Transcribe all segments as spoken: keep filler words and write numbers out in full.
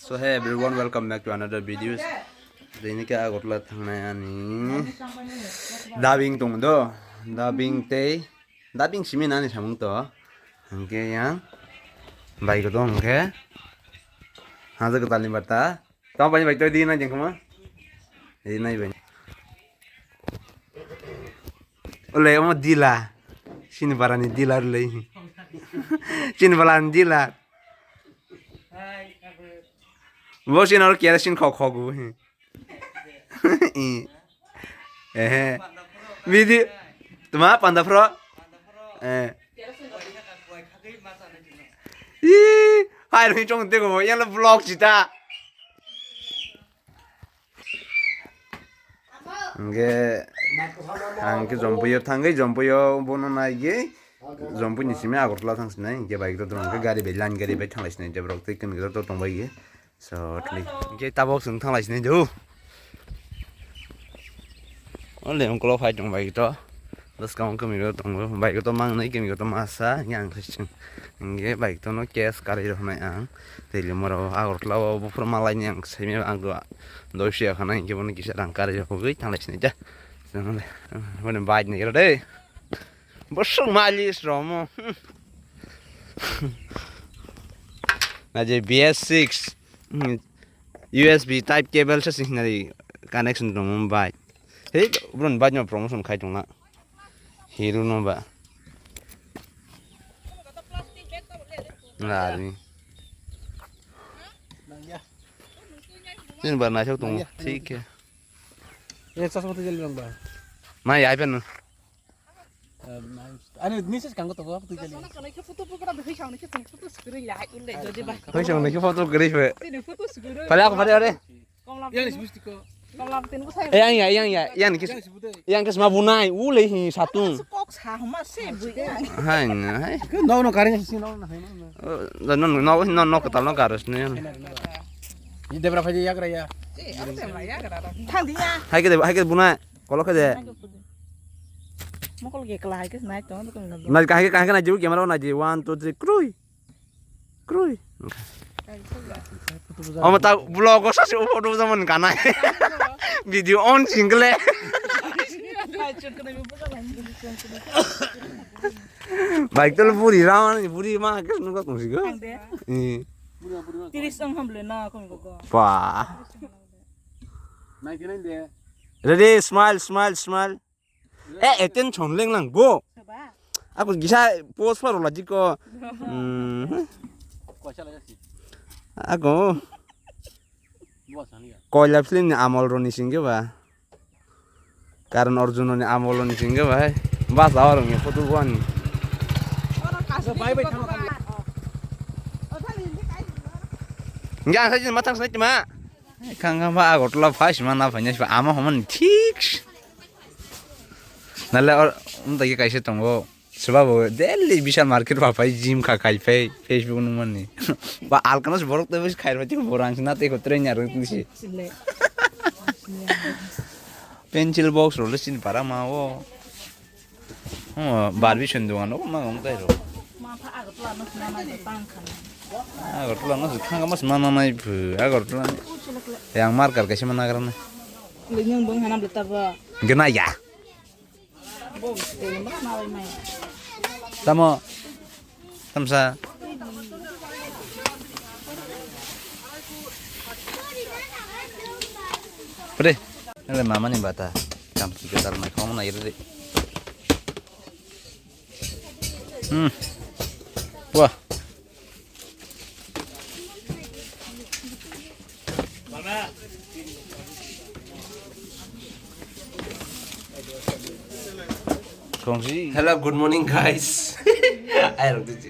So hey everyone, welcome back to another videos. Dini ke Agartala thangnai ani dubbing tong do, dubbing tei dubbing simi nani samung to. Hingke yang bai ko dong ke haja ko tali bata. Tamo bai bai to di na jeng kuma. Di nai bai. Ole omo dila. Sini barani dila le. Sini barani dila. Bo sini oro kerosene khok khok bo. Ehe. Video. Tuma panda phro. Eh. Ih, hai roi chong te ko yang vlog chita. Hingke ang ke Jompuio thangwi, Jompuio bono naigwi, Jompui ni simi Agartala thang sinai, hingke bike to tong khe gari bai, line gari bai thanglai sinai, je borok tei kwnwi to tong bai ge. So, tli. Hingke tabok chwng thanglai sinai do. Only ungkolo phai tong bike to. Bwskang kami go tongo, bike to mang nai, kami go to masa, yang sing. Hingke bike to no cash kari rok nai ang. Tei limoro Agartala o buphuru malai ni ang simi ang do. Doi siya khana hingke bono kisa rang kari rok gwi thanglai sinai ja. Bono bike ni ro de. Bosong mali sromo. Na je B S six. Hmm. U S B type cable se sinari connection tong bike. Hei, bron bike no promotion khai tong na. Hero no ba. Lari. Nangya. Nin bar na chok tong. Nangya. Thik hai. Ye chasma tu jali lang ba. Ma ya pen. Ani niche kango to ba tu jali. Photo photo kra de hoi sang ne photo screen ya hai ulle jodi ba. Hoi sang ne photo gri fe. Tini photo screen. Pale ako pale ore. Yang ni sibus tiko. Yang ya, yang ya, yang ni kis. Yang kis ma bunai, u le hi satung. Kok sa homa se bui. Hai na hai. No no kare si no na hai no. No no no no no katal no karos ne. Ni debra phai ya kra ya. Thang dia. Hai ke hai ke bunai. Kolok de. Mokol ge kala hai ke nai to. Nai kahai kahai nai jiu camera nai ji one two three krui. Krui. Omo ta vlog o sasi upo do zaman kanai. Video on single. Bike tol buri rawan buri ma ke nuka kung sigo. Ang de. Eh. Tiris ang hamle na kung go. Pa. Ready, smile, smile, smile. Eh, attention leng lang bo. Soba. Ako gisa post paro la jiko. Hmm. Ako. Koila film ni amol roni singke ba. Karan Arjun ni amol roni singke ba hai. Bas awar ngi photo buan. Bye bye, thank you. Ngi ang sai matang sai ma. Khang khang ba Agartala phai sima na phanya sima ama homani thik. Nale or um tagi kaisa tongo. Seba bo daily Vishal market ba phai gym kha khai phai Facebook nung mani. Ba alkano se borok to khair phai borang sina te ko train yar nisi. Pencil box role sin para ma o. Oh, Barbie sendo ano ma ngam tai ro. Agartala no se khanga mas mana nai phu Agartala ni. Yang marker kaisa mana nagra na. Lenyang bong hanam leta ba. Gena ya. Tamo. Tamsa. Pre. Ele mama ni bata. Kam ki ketar mai khong na ire. Hmm. Wah. Hello, good morning, guys. Ai rok tiji.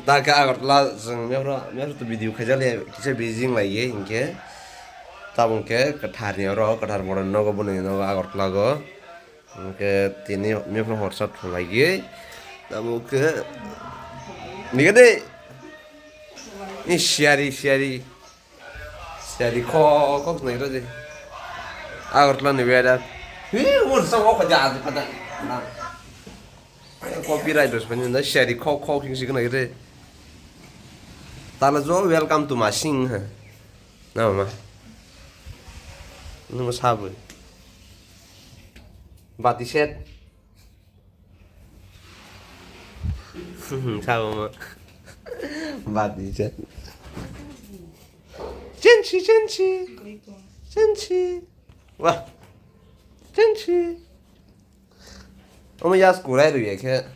Ta khe Agartala jeng mepro mepro to video khaijali kisa busy lai ye hinkhe tabung khe kwthar ni oro kwthar borok nogo bwnwi nogo Agartala go. Hingke tini mepno horsa thwnglaigwi tabuk khe nigade ni siyari siyari siyari kho kho nai rode Agartala ni weather hi wor sa kho ja ja pada na copyright dos pani na siyari kho kho king sik nai re. Tala jo, welcome to my sing, ha. Na mama. Nung sabui. Bati set. Sabo ma. Bati set. Chenchi, chenchi. Chenchi. Wah. Chenchi. Omo yas kurai rw ya khe.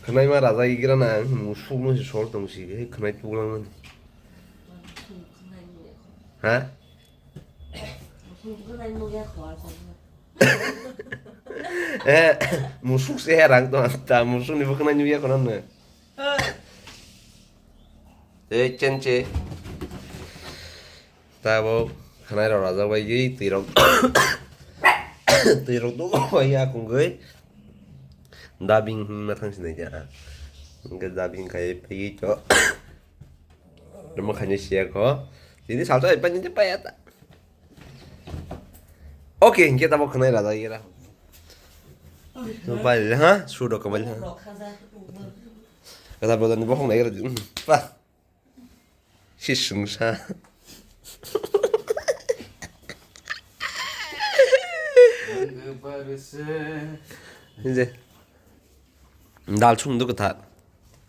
Khwnai ma raja igra na musuk no se sol tong si he khwnai puglang mani. Ha? Eh, musuk se herang to ta musuk ni bukna nyu ya kono ne. Eh, chenche. Tabo khanai rok rajak bai gwi twi rok twi rok do bai ya kung gwi. Dubbing hwnma thang sinai ja. Hwnkhe dubbing khai pai to. Rwma khainai siya kho. Tini salsa pai ni pai ya ta. Okay, hwnkhe tabo khwnai rajak ira. Bai ha, sudo kamal ha. Kata bodan ni bohong nai ira. Pa. Si sungsa. Hinje. Dal sung duk kata.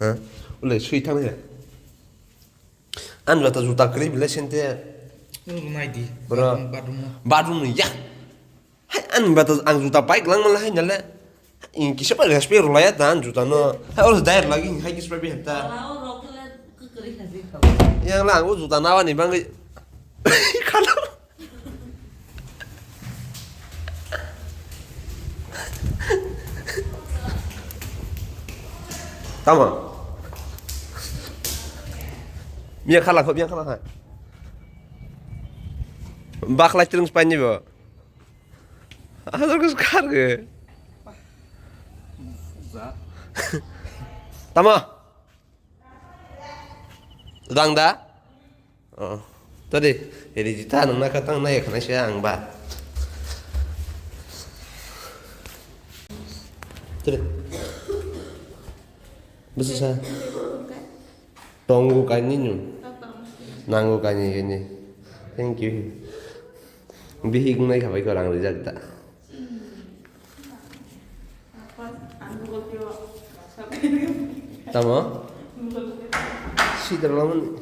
Ha? Ule sui thang ya. An jota juta kri bile sente. Nai di. Bro. Badung, badung. Badung ya. Hai, ani bata ang juta pai glang mala hai nale. Ing kisa pai respect rulaya ta an juta no. Hai, oro dai lagi hai kisa pai heta. Yang la ang juta nawa ni bangwi. Kalo. Tama. Mia khala kho, mia khala kha. Bakhlai chwrwng pai ni bo. Asal khe sukar khe. Tamo? Dang da? Oh. Tadi, ini jita nang nak katang na ya kena siya ang ba. Tadi. Bisa sa. Tongo kainwi no? Nango kainwi hwnwi. Thank you. Bihik wngnai kha bai kho rang rijak da. Tamo? Sida lamani.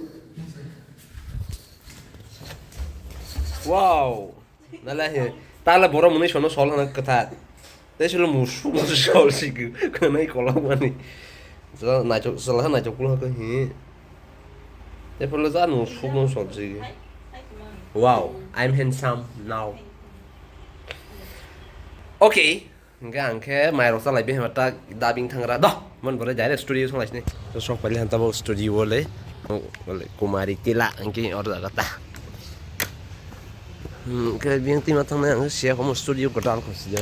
Wow. Nala he, tala borok mwnwi sono sol hwnwi kwthar. Tei solo musuk musuk sol sigi, khwnai kolok mani. Sala naithok, sala naithok kulo khe hi. Tei pholo ja musuk musuk sol sigi. Wow, I'm handsome now. Okay. Hingke ang khe mairok chalai bihima ta dubbing thangra do. Mon bore direct studio thanglaisini. Sok paili han tabok studio le. Kumari tila hingke or jaga ta. Hmm, hingke biyang tima thangnai ang siya komo studio kwtal kho siya.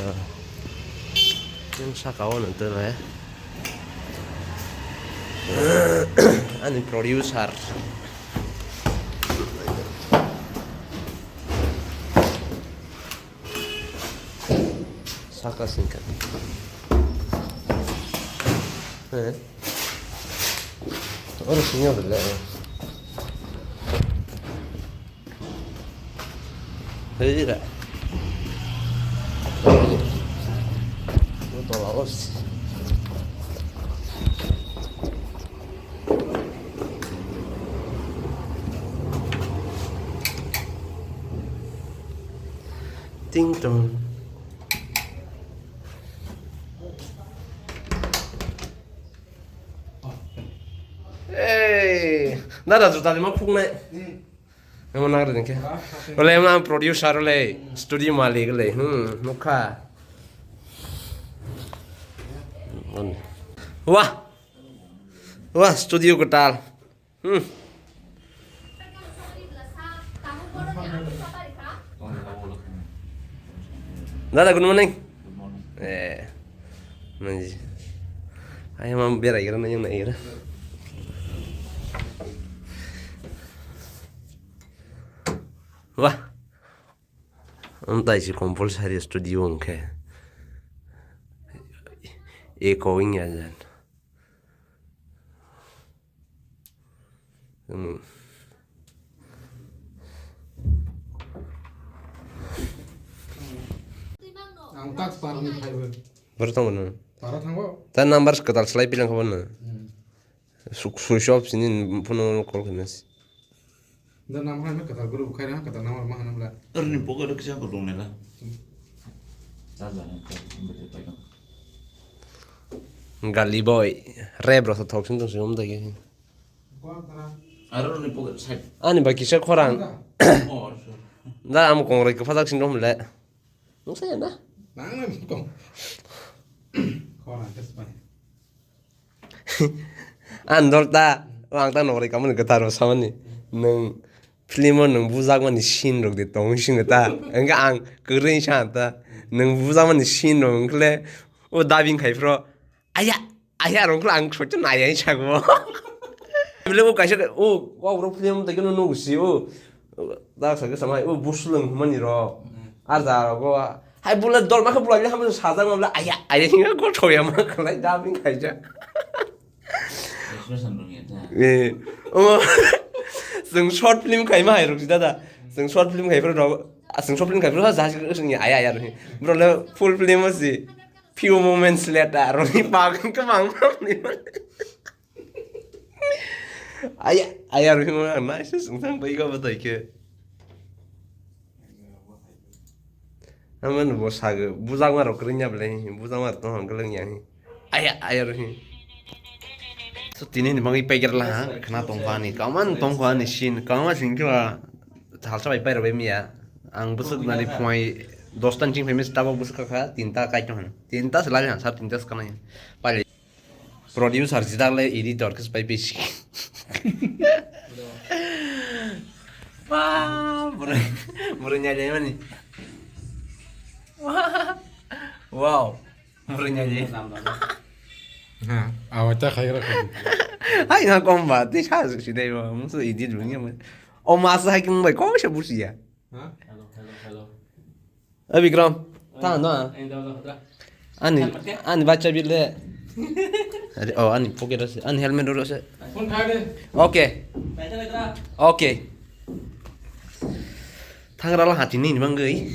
Yang saka o nang tele. Ani producer. Saka singka. Eh. Oro singya bele. Hei da. Hei. Tola os. Ting tong. Ei, nada juta lima phuknai. Emo nang ring khe. Ole emo ang producer ole, studio malik ole. Hmm, nukha. Wah. Wah, studio kwtal. Hmm. Dada, good morning. Eh, manji. Ayang mam berai kira, nang yang nai kira. Wah. Ang tai si compulsory studio wngkhe. Eko wngya jan. Hmm. Ang tak parni phaibo. Boro tongo no. Para thango. Ta number kwtal slai pilang kho no. Hmm. Suk-, switch off sini phone call khamas. Da nam hai kwtal guru khai na kwtal number ma hanam la. Arni pocket kisa ko dong ne la. Charger ne ka bete pai dong. Gali boy. Rap rasa thok sin tong sin om da ge. Aro ni pocket side. Ani ba kisa khorang. Oh, sorry. Da am kongrai kwpha jak sin dong le. Nung saya na? Nang nang kong. Khorang khe spai. An dol ta, ang ta nokri kamani kwthar rw samani. Nwng film o nwng bujakmani scene rok de tong sing ta. Hwnkhe ang kwrwi sa ta. Nwng bujakmani scene rok wngkhle o dubbing khai phro. Aya, aya rong kla ang soito nai ai sago. Bile o kaisa o, o rok film tai keno nugo si o. Da sa ke samai o buslung mani ro. Ar da rogo. Hai bula dol ma kha bula le ham sajak ma bula aya, aya hinga ko thoya ma khlai da bing kaisa. Expression rong ya ta. Eh, o. Sung short film kai ma hai rok si dada. Sung short film kai pro rok. Sung short film kai pro ha ja sing aya aya rok. Bro le full film o si. Few moments later, roni bagwi kwbang mangnwi. Aya, aya, roni bagwi ang naisuk swngchang bai kha bwtwi khe. Amani bo sago, bujakma rok kwrwngya bwlai, bujakma rok tongthok kwlwngya. Aya, aya, roni. So, tini ni bagwi paikar laha, khna tongkha ani, kaman tongkha ani scene, kama singkhe ba, thalsa bai pairok bai miya. Ang bwswk nani phunai dosta ni ching phaimani tabok bwswk kha, tinta kai tong hwn. Tinta se lai han, sar tinta se kanai. Pai producer jidale editor khe pai pisi. Wah, bro, bro nyai mani. Wow. Murung aja. Ha, awak tak kaya kaya. Hai nga komba, ti sa si dai ba, musu edit bung ya. O masa hai kum bai ko sa busi ya. Ha? Hello, hello, hello. Eh, Bikram, ta no. Ani, ani bacha bile. Are, oh, ani pocket ase, ani helmet ro ase. Phone khai de. Okay. Bacha bacha. Okay. Thangra la hati ni mangoi.